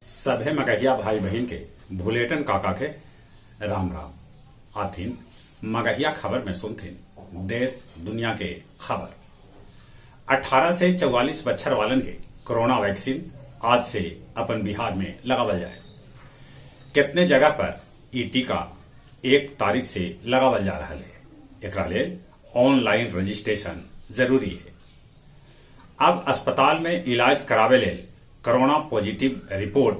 सभे मगहिया भाई बहिन के भुलेटन काका के राम राम। आथिन मगहिया खबर में सुनथिन देश दुनिया के खबर। 18 से 44 बच्छर वालन के कोरोना वैक्सीन आज से अपन बिहार में लगावल जाए। कितने जगह पर ई टीका 1 तारीख से लगावल जा रहा है। एकरा लेल ऑनलाइन रजिस्ट्रेशन जरूरी है। अब अस्पताल में इलाज करावे लेल कोरोना पॉजिटिव रिपोर्ट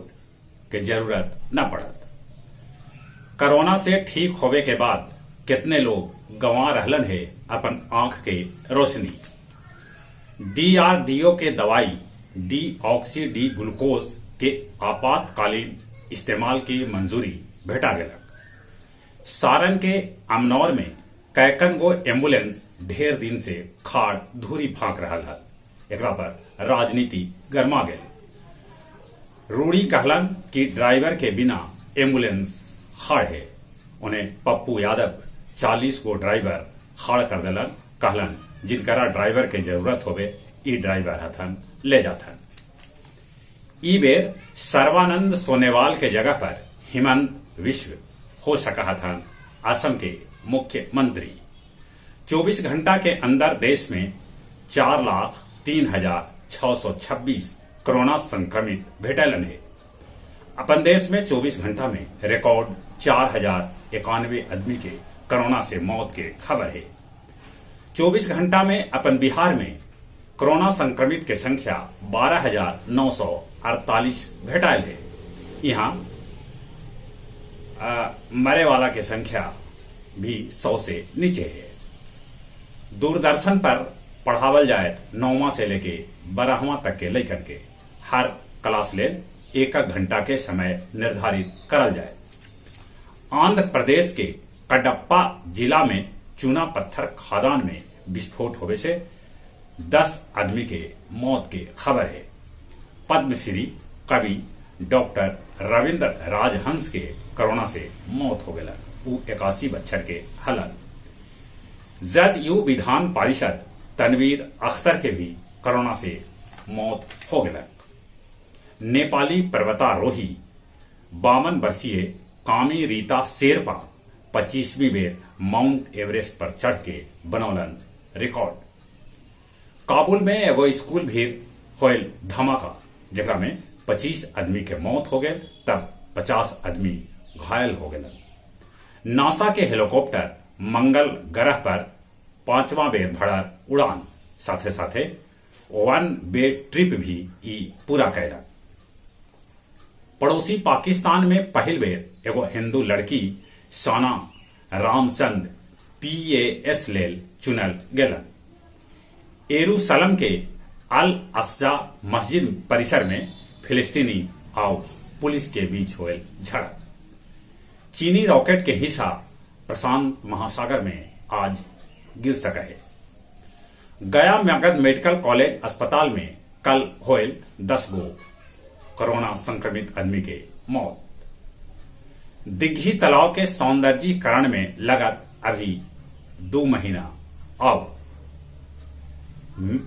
के जरूरत न पड़त। कोरोना से ठीक होवे के बाद कितने लोग गंवा रहलन है अपन आंख के रोशनी। डीआरडीओ के दवाई डीऑक्सी डी ग्लूकोज के आपातकालीन इस्तेमाल की मंजूरी भेटा गेलक। सारण के अमनौर में कैकन गो एम्बुलेंस ढेर दिन से खाड़ धूरी फांक रहा हल। एकरा पर राजनीति गर्मा गेल। रूड़ी कहलन कि ड्राइवर के बिना एम्बुलेंस खाड़ है। उन्हें पप्पू यादव 40 गो ड्राइवर खाड़ कर दिलन। कहलन जिनकरा ड्राइवर के जरूरत होवे ई ड्राइवर हथन ले जाथन। ई बेर सर्वानंद सोनेवाल के जगह पर हिमंत विश्व हो सका हथन असम के मुख्यमंत्री। 24 घंटा के अंदर देश में 4,03,626 कोरोना संक्रमित भेटलन है। अपन देश में 24 घंटा में रिकॉर्ड 4,091 आदमी के कोरोना से मौत के खबर है। 24 घंटा में अपन बिहार में कोरोना संक्रमित के संख्या 12,948 भेटायल है। यहाँ मरे वाला के संख्या भी 100 से नीचे है। दूरदर्शन पर पढ़ावल जाए 9वां से लेके 12वां तक के लइकन के हर क्लास लेल 1 घंटा के समय निर्धारित करल जाए। आंध्र प्रदेश के कडप्पा जिला में चूना पत्थर खदान में विस्फोट होवे से 10 आदमी के मौत के खबर है। पद्मश्री कवि डॉक्टर रविंद्र राजहंस के कोरोना से मौत हो गया। उ 81 बच्छर के हलन। जदयू विधान पारिषद तनवीर अख्तर के भी कोरोना से मौत हो गया। नेपाली पर्वतारोही 52 वर्षीय कामी रीता शेरपा 25वीं बेर माउंट एवरेस्ट पर चढ़ के बनौलन रिकॉर्ड। काबुल में एगो स्कूल भीड़ होयल धमाका, जेकरा में 25 आदमी के मौत हो गए तब 50 आदमी घायल हो गए। नासा के हेलीकॉप्टर मंगल ग्रह पर 5वां बेर भरल उड़ान, साथे साथे 1 वे ट्रिप भी ई पूरा कैलक। पड़ोसी पाकिस्तान में पहिल बेर एगो हिंदू लड़की साना रामचंद पीएएस लेल चुनल गेलन। एरूसलम के अल अक्सा मस्जिद परिसर में फिलिस्तीनी और पुलिस के बीच होयल झड़प। चीनी रॉकेट के हिस्सा प्रशांत महासागर में आज गिर सका है। गया मगध मेडिकल कॉलेज अस्पताल में कल होयल 10 गो कोरोना संक्रमित आदमी के मौत। दिघी तालाब के सौंदर्यीकरण में लगत अभी 2 महीना। अब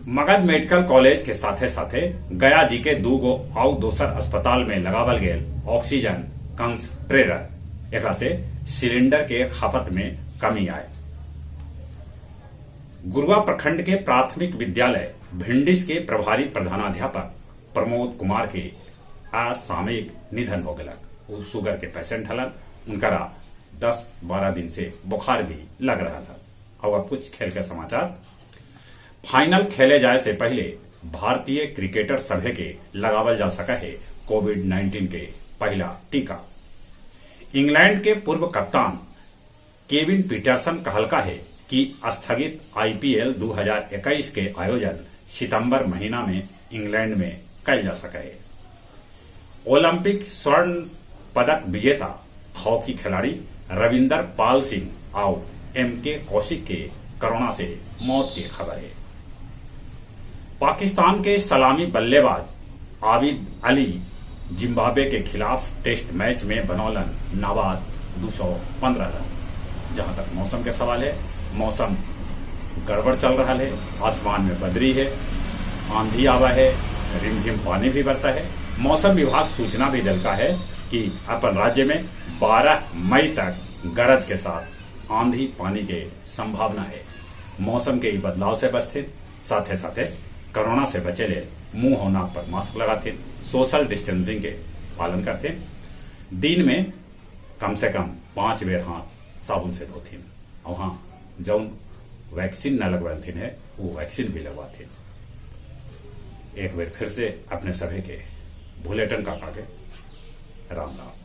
मगध मेडिकल कॉलेज के साथे साथे गया जी के 2 गो आउ दोसर अस्पताल में लगावल गेल ऑक्सीजन कंसंट्रेटर, एकरा से सिलेंडर के खपत में कमी आए। गुरुआ प्रखंड के प्राथमिक विद्यालय भिंडिस के प्रभारी प्रधानाध्यापक प्रमोद कुमार के असामयिक निधन हो गया। वो शुगर के पेशेंट हलन। उनकरा 10-12 दिन से बुखार भी लग रहा था। और अब कुछ खेल के समाचार। फाइनल खेले जाए से पहले भारतीय क्रिकेटर सभे के लगावल जा सका है कोविड-19 के पहला टीका। इंग्लैंड के पूर्व कप्तान केविन पीटरसन कहलका है कि स्थगित आईपीएल 2021 के आयोजन सितंबर महीना में इंग्लैंड में कैल जा सके है। ओलंपिक स्वर्ण पदक विजेता हॉकी खिलाड़ी रविंदर पाल सिंह और एम के कौशिक के कोरोना से मौत की खबर है। पाकिस्तान के सलामी बल्लेबाज आबिद अली जिम्बाब्वे के खिलाफ टेस्ट मैच में बनौलन नाबाद 215 रन। जहां तक मौसम के सवाल है, मौसम गड़बड़ चल रहा है। आसमान में बदरी है, आंधी आवा है, रिमझिम पानी भी बरसा है। मौसम विभाग सूचना भी दिलका है कि अपन राज्य में 12 मई तक गरज के साथ आंधी पानी के संभावना है। मौसम के बदलाव से बचते, साथे साथे कोरोना से बचे ले मुंह और नाक पर मास्क लगाते, सोशल डिस्टेंसिंग के पालन करते, दिन में कम से कम 5 बेर हाथ साबुन से धोथिन और हाँ, जौन वैक्सीन न लगवाथिन है वो वैक्सीन भी लगवाथिन। एक बार फिर से अपने सभी के भुलेटन काका के राम राम।